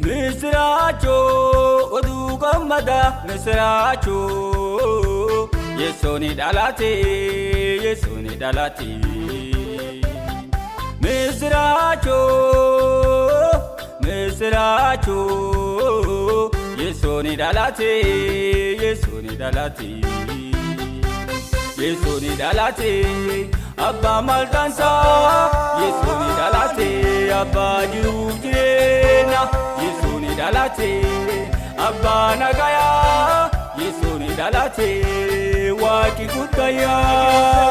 Misiraacho oduu gammada misiraacho Yesuuni dhalate Yesuuni dhalate Misiraacho misiraacho Yesuuni dhalate Yesuuni dhalate Yesuuni dhalate Abbaa maltaansaa Yesuuni dhalate abbaa jiruuf jireenya Yesuuni dhalate abbaa nagayaa Yesuuni dhalate waaqi guddayyaa.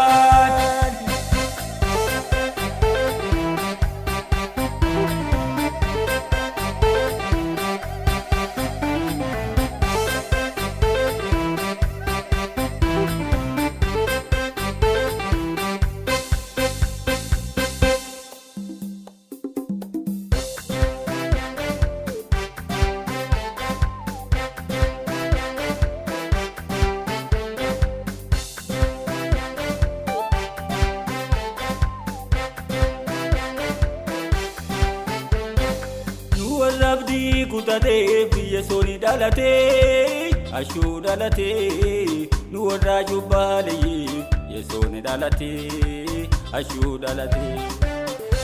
Warra abdii kutatee biyya sooni dhalatee ashuu dhalatee nu warra jubbaaleeyyiif Yesuuni dhalatee ashuu dhalatee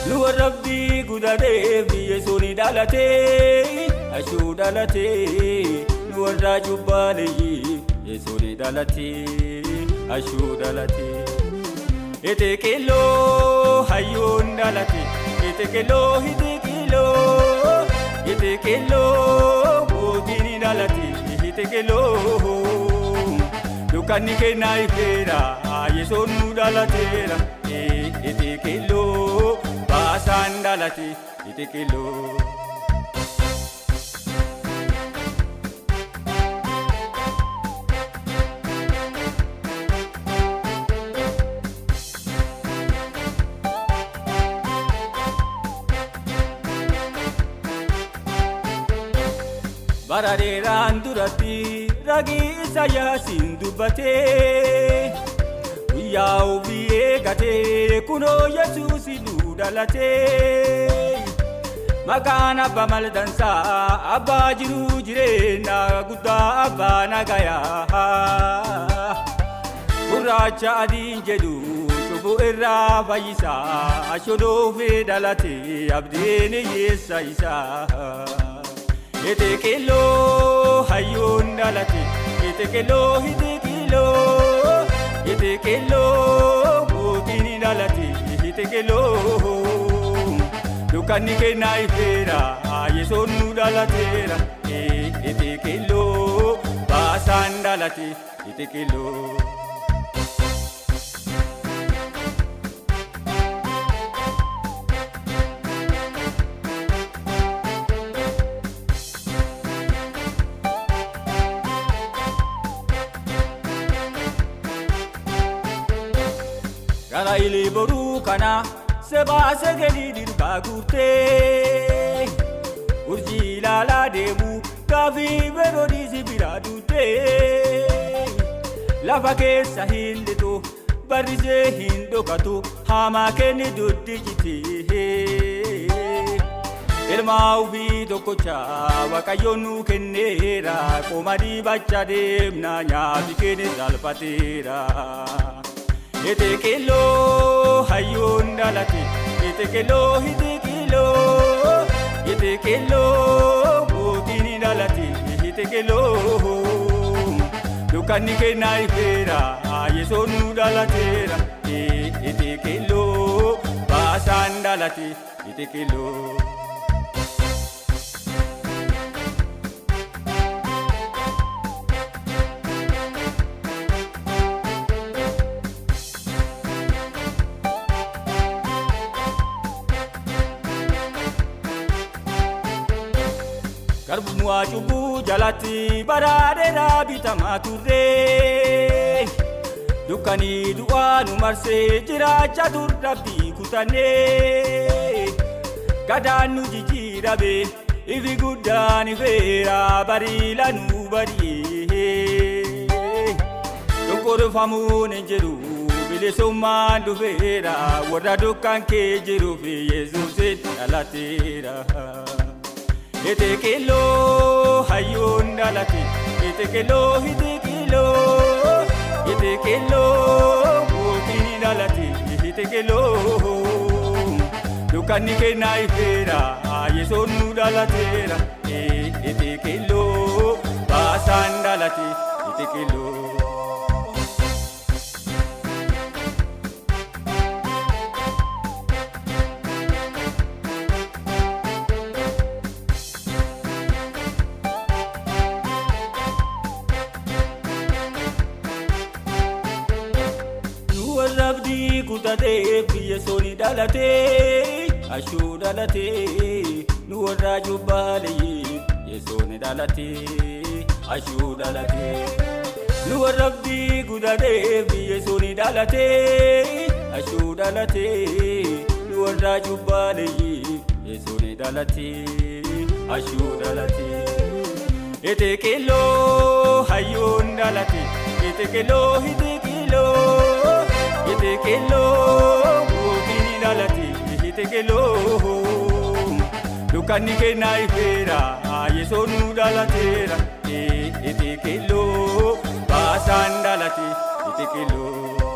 nu warra abdii kutatee biyya sooni dhalatee ashuu dhalatee nu warra jubbaaleeyyiif Yesuuni dhalatee ashuu dhalatee. Iteekiloo hayyoon dhalate iteekiloo iteekiloo iteekiloo mootiin dhalate iteekiloo dukkanni kennaa ifeera Yesuun nu dhalateera iteekiloo baasaan dhalate iteekiloo. Bara dheeraan duratti ragii Isaayyaasiin dubbatee guyyaa ofii eegatee kunoo Yesuus nu dhalatee maqaan abbaa maldansaa abbaa jiruu jireenya guddaa abbaa nagayaa gurraacha adiin jedhu cubbuu irraa fayyisaa ashodoofee dhalatee abdiin hiyyeessa isaa. Iteekiloo hayyoon dhalate iteekiloo iteekiloo iteekiloo mootiin dhalate iteekiloo dukkanni kennaa ifeera Yesuun nu dhalateera iteekiloo baasaan dhalate iteekiloo. Gara ilee boruu kana sebaase gadi dirbaa guurtee urjii ilaalaa deemu gaafii beroodiisi biraa duutee lafa keessa hin lixu barrisee hin dhokatu hamaa kenni duddi jitee ilmaa ofii tokkocha waaqayyoon nu kenneera qoma dibacha deemna nyaafi keenya salphateera. Iteekiloo hayyoon dhalate iteekiloo iteekiloo iteekiloo mootiin dhalate iteekiloo dukkanni kennaa ifeera Yesuun nu dhalateera iteekiloo baasaan dhalate iteekiloo. Garbummaa cubbuu jalatti bara dheeraa bitamaa turre. Dukkanii du'aa nu marsee jiraachaa turre kutannee. Gadaan nu jijjiirame ifi guddaan ifeera bariila nu bari'ee. Dokorfamuun hin jiru bilisummaan dhufeera warra dukkan kee jiruuf Yesuusin dhalateera. Itiqiloo hayyoon dhalate itiqiloo itiqiloo itiqiloo mootiin dhalate itiqiloo. Dukkanni kennaa ifeera Yesuun nu dhalateera itiqiloo baasaan dhalate itiqiloo. Nu warra abdii kutateef Yesuun dhalatee ashuu dhalatee nu warra jubbaaleeyyiif Yesuun dhalatee ashuu dhalatee. Nu warra abdii kutateef Yesuun dhalatee ashuu dhalatee nu warra jubbaaleeyyiif Yesuun dhalatee ashuu dhalatee. Itiqiloo hayyoon dhalate itiqiloo itiqiloo itiqiloo mootiin dhalate itiqiloo. Dukkanni kennaa ifeera Yesuun nu dhalateera itiqiloo baasaan dhalate itiqiloo.